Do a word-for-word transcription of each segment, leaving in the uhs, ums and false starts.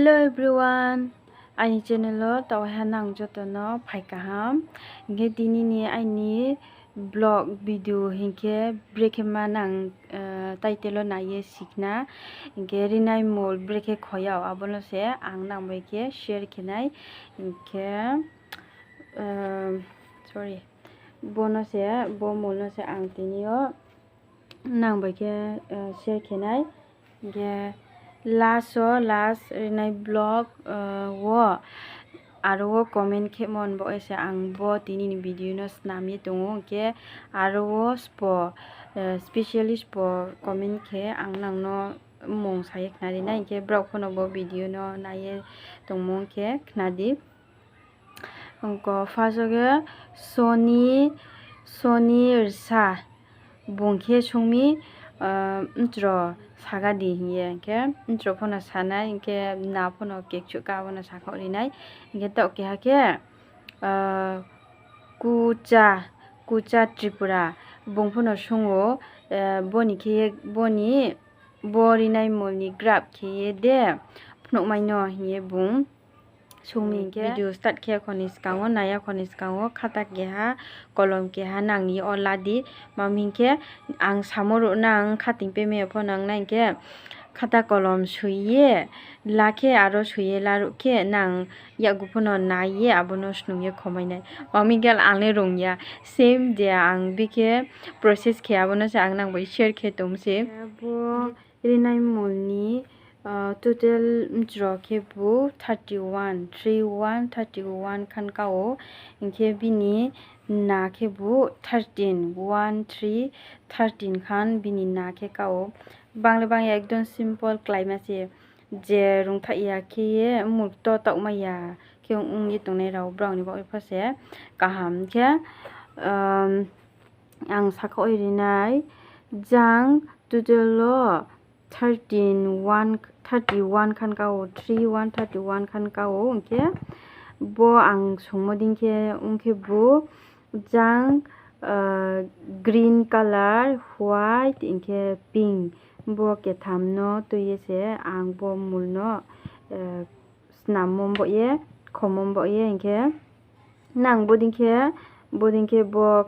Hello everyone, aini channel wo taoh waiha nang joto no phai kaham. Hing khe tini ni aini vlog video hing khe brekhe ma nang, title wo nai ye sikhna. Hing khe rinai mol brekhe kho yag abo no se ang nang bai khe share khe nai. Hing khe, sorry, bo no se, bo mol no se ang tini yo nang bai khe share khe nai. Hing khe last wo, last rinai vlog wo aro wo comment khemo ni baoh ye se ang bo tini ni video no snam ye tong ou. Hing khe aro wo spo, specially spo comment khe ang nang no mmung sa ye khnari nai. Hing khe brao pho no bo video no nai ye tongmo khe khna di. Ongko first wo khe Soni, Soni Rsa, bung khe sung mi, mchro saga di hing ye, hing khe mchro pho no sa nai, hing khe na pho no kekchuh ka abo no sakhaoh ri nai. Hing khe taoh keha khe, Kucha, Kucha Tripura, bung pho no sung ou, bo ni khe, bo ni, bo rinai mol ni graph khe ye de phnuhmai no hing ye bung sung mi. Hing khe video start khe yakho ni skang wo, nai yakho ni skang wo khata keha, kolom keha nang ye o la di. Mami hing khe ang samo ruh nang khating peme pho nang nai hing khe khata kolom soi ye la khe aro soi ye laruh khe nang yakgu pho no nai ye abo no snung ye khomai nai. Mami hing khe ang le rung ya. Same je ang bikhe process khe abo no se ang nang bai share khe tong se. Bo rinai mol ni total mchro khebu thirty one, three one, thirty one khan ka ou. Hing khe bini na khebu thirteen, one three thirteen khan bini na khe ka ou. Bang le bang ya, ekdom simple kláima se. Je rungthaih ya khe ye mol to taohmai ya khe ong ye tongnai rao brao ni baoh ye pho se kaham khe, ang sakhaoh ri nai, jang total wo thirteen, one, thirty one khan ka ou, three one thirty one khan ka ou, hing khe bo ang sungmo dei khe ong khebu jang green colour, white, hing khe pink, bo ketham no tui ye se ang bo mol no snammo baoh ye, khomo baoh ye, hing khe nang bodei khe, bodei khe bo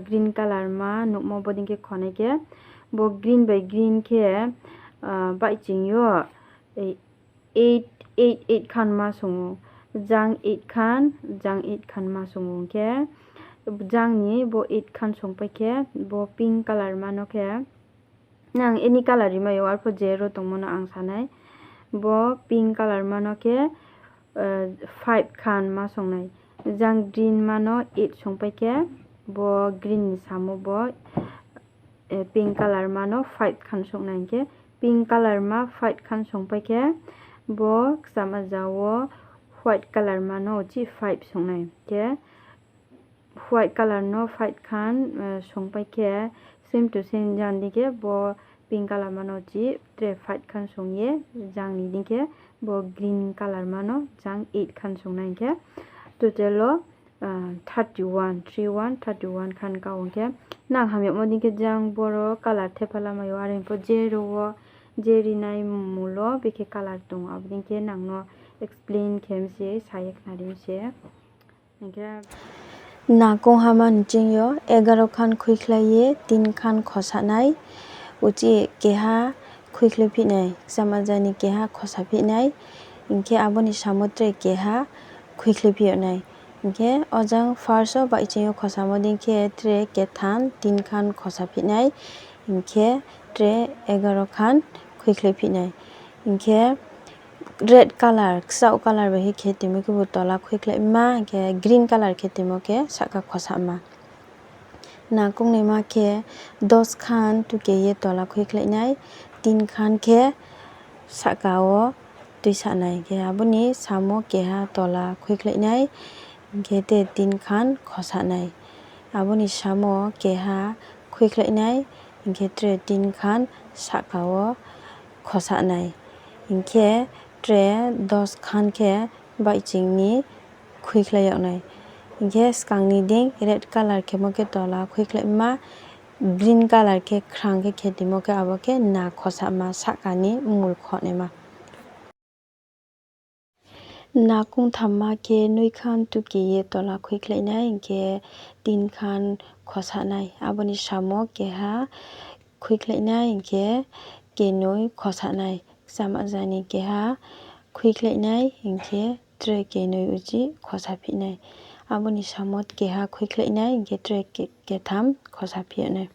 green colour ma nuhmo bodei khe khonai khe, bo green bai green khe baihching yo eight, eight, eight khan ma sung ou, jang eight khan, jang eight khan ma sung ou hing khe, jang ni bo eight khan sungpai khe, bo pink colour ma no khe, nang any colour rimai ou, arpho je ro tongmo no ang sa nai. Bo pink colour ma no khe five khan ma sung nai. Jang green ma no eight sungpai khe, bo green ni samo bo pink colour ma no five khan sung nai hing khe, pink colour ma five khan sungpai khe, bo kchamaja wo white colour ma no uchih five sung nai khe, white colour no five khan sungpai khe, same to same jang dei khe bo pink colour ma no uchih tre five khan sung ye, jang ni dei khe bo green colour ma no jang eight khan sung nai hing khe, total wo thirty one, three one, thirty one khan ka ong khe, nang hamyagmo dei khe jang boro colour thepha lamai ou, are pho je ro wo, je rinai mol wo bekhe colour tong, abo dei khe nang no explain khe mi se, sa ye khnari mi se. Hing khe na kongha ma ni ching yo egaro khan khuikhlai ye tin khan khosa nai, uchih keha khuikhlai phi nai, kchamaja ni keha khosa phi nai, hing khe abo ni samo tre keha khuikhlai phi yag nai. Hing khe o jang first wo baihching yo khosamo dei khe tre ketham tin khan khosa phi nai, hing khe tre egaro khan khuikhlai phi nai. Hing khe red colour, kchaoh colour bai khe khe tongmo khebu tola khuikhlaima, hing khe green colour khe tongmo khe sahka khosama. Na kongnaima khe dos khan tuke ye tola khuikhlai nai, tin khan khe sahka wo tuisa nai, hing khe abo ni samo keha tola khuikhlai nai, hing khe te tin khan khosa nai. Abo ni samo keha khuikhlai nai, hing khe tre tin khan sahka wo khosa nai. Hing khe tre dos khan khe baihching ni khuikhlai yag nai. Hing khe skang ni dei red colour khemo khe tola khuikhlaima, green colour khe khrang khe khe tongmo khe abo khe na khosama, sahka ni mol khonaima. Nakong thamma khe noikhan tuke ye tola khuikhlai nai, hing khe tinkhan khosa nai. Abo ni samo keha khuikhlai nai, hing khe kenoi khosa nai. Kcham aja ni keha khuikhlai nai, hing khe tre kenoi uchih khosa phi nai. Abo ni samo keha khuikhlai nai, hing khe tre ke-, ketham khosa phi nai.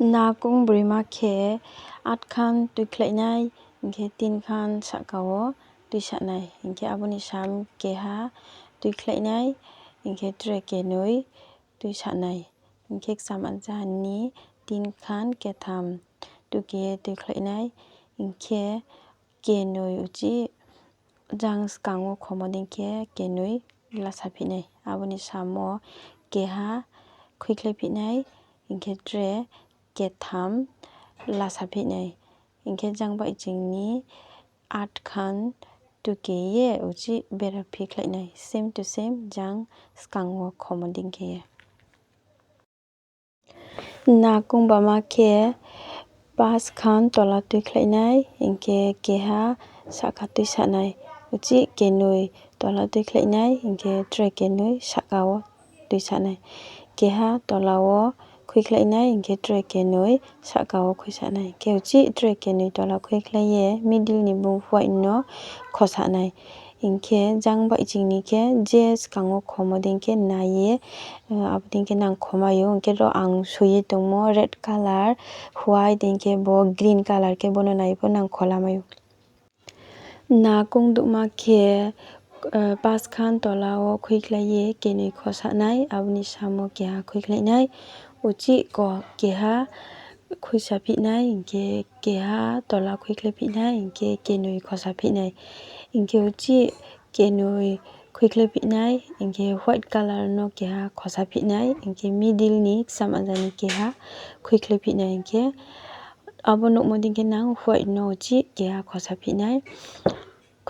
Nakong broima khe atkhan tuikhlai nai, hing khe tinkhan sahka wo tuisa nai. Hing khe abo ni sam keha tuikhlai nai, hing khe tre kenoi tuisa nai. Hing khe kcham aja ni tinkhan ketham tuke ye tuikhlai nai, hing khe kenoi uchih jang skang wo khomo dei khe kenoi lasa phi nai. Abo ni samo keha khuikhlai phi nai, hing khe tre ketham lasa phi nai. Hing khe jang baihching ni atkhan tuke ye uchih bera phi khlai nai, same to same jang skang wo khomo dei khe ye. Nakong bama khe paskhan tola tuikhlai nai, hing khe keha sahka tuisa nai. Uchih kenoi tola tuikhlai nai, hing khe tre kenoi sahka wo tuisa nai. Keha tola wo khuikhlai nai, hing khe tre kenoi sahka wo khuisa nai. Khe uchih tre kenoi tola khuikhlai ye middle ni bung white no khosa nai. Hing khe jang baihching ni khe je skang wo khomo dei khe nai ye, abo dei khe nang khomai ou. Hing khe ro ang soi ye tongmo red colour, white, hing khe bo green colour khe bo no nai pho nang kholamai ou. Nakong duhma khe, paskhan tola wo khuikhlai ye kenoi khosa nai, abo ni samo keha khuikhlai nai, uchih ko keha khuisa phi nai, hing khe keha tola khuikhlai phi nai, hing khe kenoi khosa phi nai. Hing khe uchih kenoi khuikhlai phi nai, hing khe white colour no keha khosa phi nai, hing khe middle ni kcham aja ni keha khuikhlai phi nai, hing khe abo nuhmo dei khe nang white no uchih keha khosa phi nai.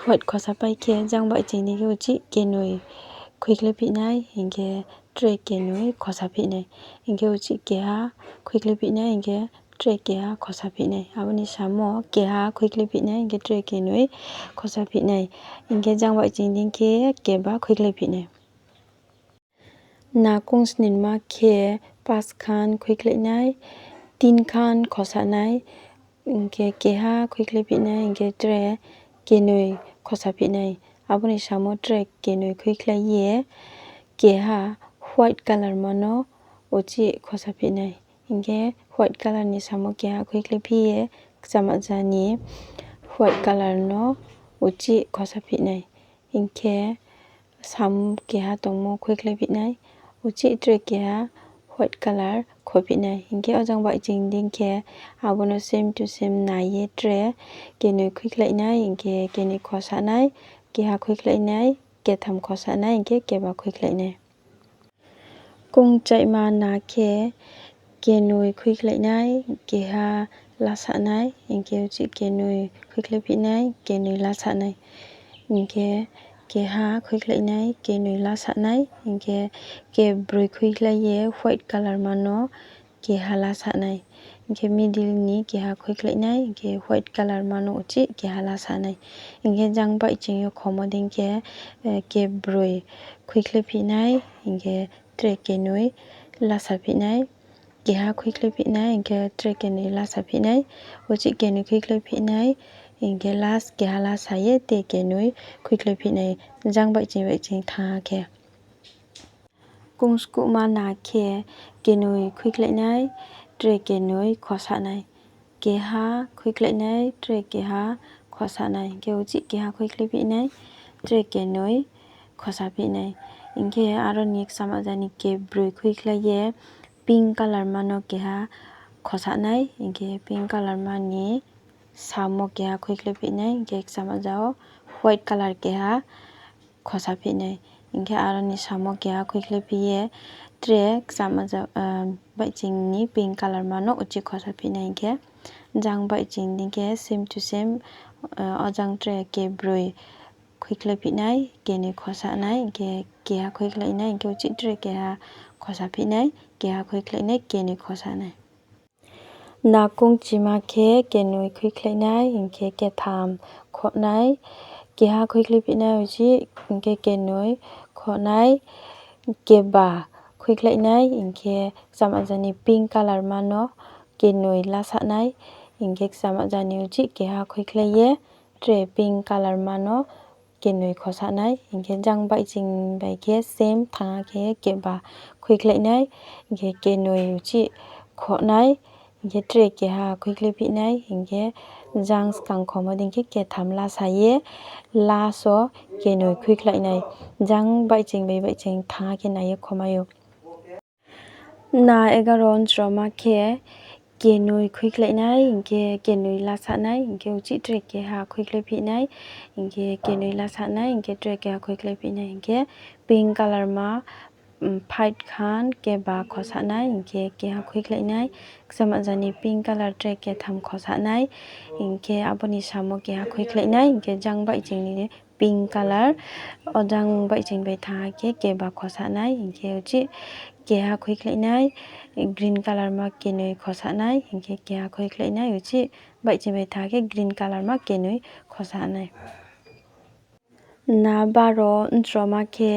White khosa pai khe jang baihching ni khe uchih kenoi khuikhlai phi nai, hing khe tre kenoi khosa phi nai. Hing khe uchih keha khuikhlai phi nai, hing khe tre keha khosa phi nai. Abo ni samo keha khuikhlai phi nai, hing khe tre kenoi khosa phi nai. Hing khe jang baihching dei khe keba khuikhlai phi nai. Nakong sningma khe paskhan khuikhlai nai, tinkhan khosa nai, hing khe keha khuikhlai phi nai, hing khe tre kenoi khosa phi nai. Abo ni samo tre kenoi khuikhlai ye keha white colour ma no uchih khosa phi nai. Hing khe white colour ni samo keha khuikhlai phi ye kcham aja ni white colour no uchih khosa phi nai. Hing khe sam keha tongmo khuikhlai phi nai, uchih tre keha white colour kho phi nai. Hing khe o jang baihching dei khe abo no same to same nai ye tre kenoi khuikhlai nai, hing khe kenoi khosa nai, keha khuikhlai nai, ketham khosa nai, hing khe keba khuikhlai nai. Kongchaihma na khe kenoi khuikhlai nai, keha lasa nai, hing khe uchih kenoi khuikhlai phi nai, kenoi lasa nai. Hing khe keha khuikhlai nai, kenoi lasa nai, hing khe kebroi khuikhlai ye white colour ma no keha lasa nai. Hing khe middle ni keha khuikhlai nai, hing khe white colour ma no uchih keha lasa nai. Hing khe jang baihching yo khomo dei khe, kebroi khuikhlai phi nai, hing khe tre kenoi lasa phi nai, keha khuikhlai phi nai, hing khe tre kenoi lasa phi nai, uchih kenoi khuikhlai phi nai, hing khe last keha lasa ye te kenoi khuikhlai phi nai, jang baihching baihching thanng khe. Kongskuhma na khe kenoi khuikhlai nai, tre kenoi khosa nai. Keha khuikhlai nai, tre keha khosa nai. Hing khe uchih keha khuikhlai phi nai, tre kenoi khosa phi nai. Hing khe aro ni kchamaja ni kebroi khuikhlai ye pink colour ma no keha khosa nai. Hing khe pink colour ma ni samo keha khuikhlai phi nai, hing khe kchamaja wo white colour keha khosa phi nai. Hing khe aro ni samo keha khuikhlai phi ye tre kchamaja, baihching ni pink colour ma no uchih khosa phi nai. Hing khe jang baihching ni khe same to same, o jang tre kebroi khuikhlai phi nai, kenoi khosa nai, hing khe keha khuikhlai nai, hing khe uchih tre keha khosa phi nai, keha khuikhlai nai, kenoi khosa nai. Nakong chima khe kenoi khuikhlai nai, hing khe ketham khoh nai, keha khuikhlai phi nai uchih, hing khe kenoi khoh nai, keba khuikhlai nai, hing khe kcham aja ni pink colour ma no kenoi lasah nai, hing khe kcham aja ni uchih keha khuikhlai ye tre pink colour ma no kenoi khosah nai, hing khe jang baihching bai khe same thanng khe keba khuikhlai nai, hing khe kenoi uchih khoh nai, hing khe tre keha khuikhlai phi nai, hing khe jang skang khomo dei khe ketham lasa ye last wo kenoi khuikhlai nai, jang baihching bai baihching thanng khe nai ye khomai ou. Na egaro nchro ma khe kenoi khuikhlai nai, hing khe kenoi lasah nai, hing khe uchih tre keha khuikhlai phi nai, hing khe kenoi lasah nai, hing khe tre keha khuikhlai phi nai, hing khe pink colour ma, fight khan keba khosah nai, hing khe keha khuikhlai nai, kcham aja ni pink colour tre ketham khosah nai, hing khe abo ni samo keha khuikhlai nai, hing khe jang baihching ni pink colour, o jang baihching bai thanng khe keba khosah nai, hing khe uchih keha khuikhlai nai, green colour ma kenoi khosah nai, hing khe keha khuikhlai nai, uchih baihching bai thanng khe green colour ma kenoi khosah nai. Na baro nchro ma khe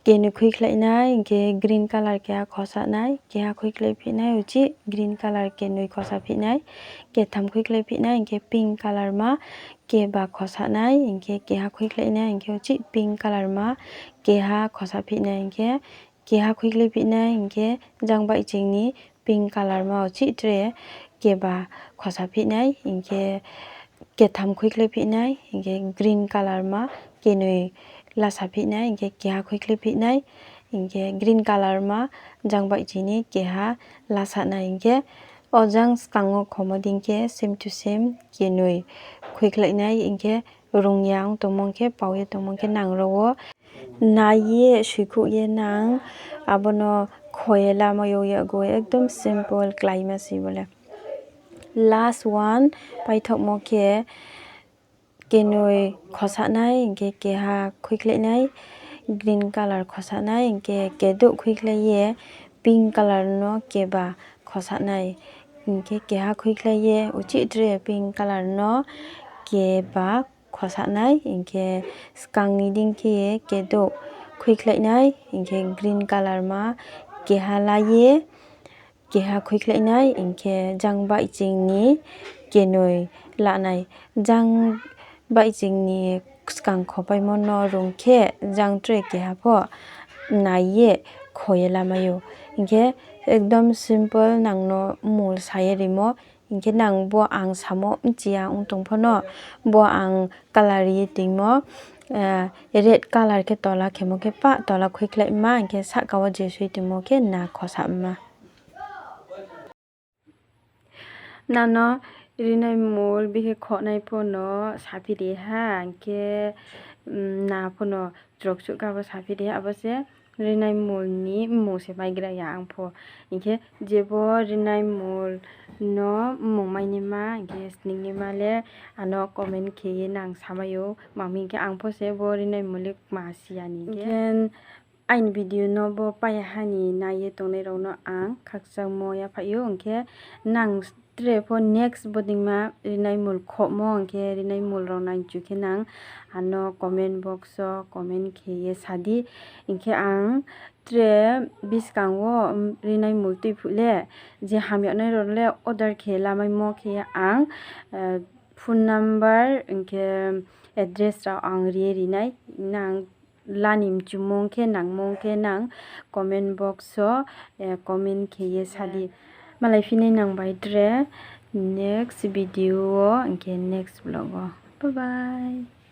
kenoi khuikhlai nai, hing khe green colour keha khosah nai, keha khuikhlai phi nai, uchih green colour kenoi khosah phi nai, ketham khuikhlai phi nai, hing khe pink colour ma keba khosah nai, hing khe keha khuikhlai nai, hing khe uchih pink colour ma keha khosah phi nai, hing khe keha khuikhlai phi nai, hing khe jang baihching ni pink colour ma uchih tre keba khosah phi nai, hing khe ketham khuikhlai phi nai, hing khe green colour ma kenoi lasa phi nai, hing khe keha khuikhlai phi nai, hing khe green colour ma jang baihching ni keha lasa nai, hing khe o jang skang wo khomo dei khe same to same kenoi khuikhlai nai, hing khe rung ya ong tongmo khe, pao ye tongmo khe nang ro wo nai ye soikhouh ye nang abo no kho ye lamai ou, yakgu ekdom simple kláima se bo le. Last one paithohmo khe kenoi khosah nai, hing khe keha khuikhlai nai, green colour khosah nai, hing khe kedouh khuikhlai ye pink colour no keba khosah nai, hing khe keha khuikhlai ye uchih tre pink colour no keba khosah nai, hing khe skang ni dei khe ye kedouh khuikhlai nai, hing khe green colour ma keha la ye keha khuikhlai nai, hing khe jang baihching ni kenoi la nai, jang baihching ni skang khopaimo no rung khe jang tre keha pho nai ye kho ye lamai ou. Hing khe ekdom simple nang no mul sa ye rimo, hing khe nang bo ang samo bchi ya ong tong pho no, bo ang colour ye toingmo, red colour khe tola khemo khe pah tola khuikhlaima, hing khe sahka wo je soi toingmo khe na khosah ma. Nano rinai mul bikhe khohnai pho no saphi ri ha, hing khe na pho no chroksuh kha bo saphi ri ha, abo se rinai mul ni mmung se maigra ya ang pho. Hing khe je bo rinai mul no mmung mainaima, hing khe sningnaima le ano comment khe ye nang samai ou. Mami hing khe ang pho se bo rinai mul le kma si ya ni. Hing khe aini video no bo pai ha ni nai ye tongnai rao no ang khakchangmo yaphaih ou. Hing khe nang tre pho next bodei ma rinai mul khohmo, hing khe rinai mul rao nai chu khe nang ano comment box wo comment khe ye sa di. Hing khe ang tre buskang wo rinai mul tuiphuh le je hamyagnai rao le order khe lamaimo khe ang phone number hing khe address rao ang ri ye ri nai. Nang la ni mchumung khe nangmung khe nang comment box wo comment khe ye sa di. Malai phi nai nang bai tre next video wo, hing khe next vlog wo. Bye bye.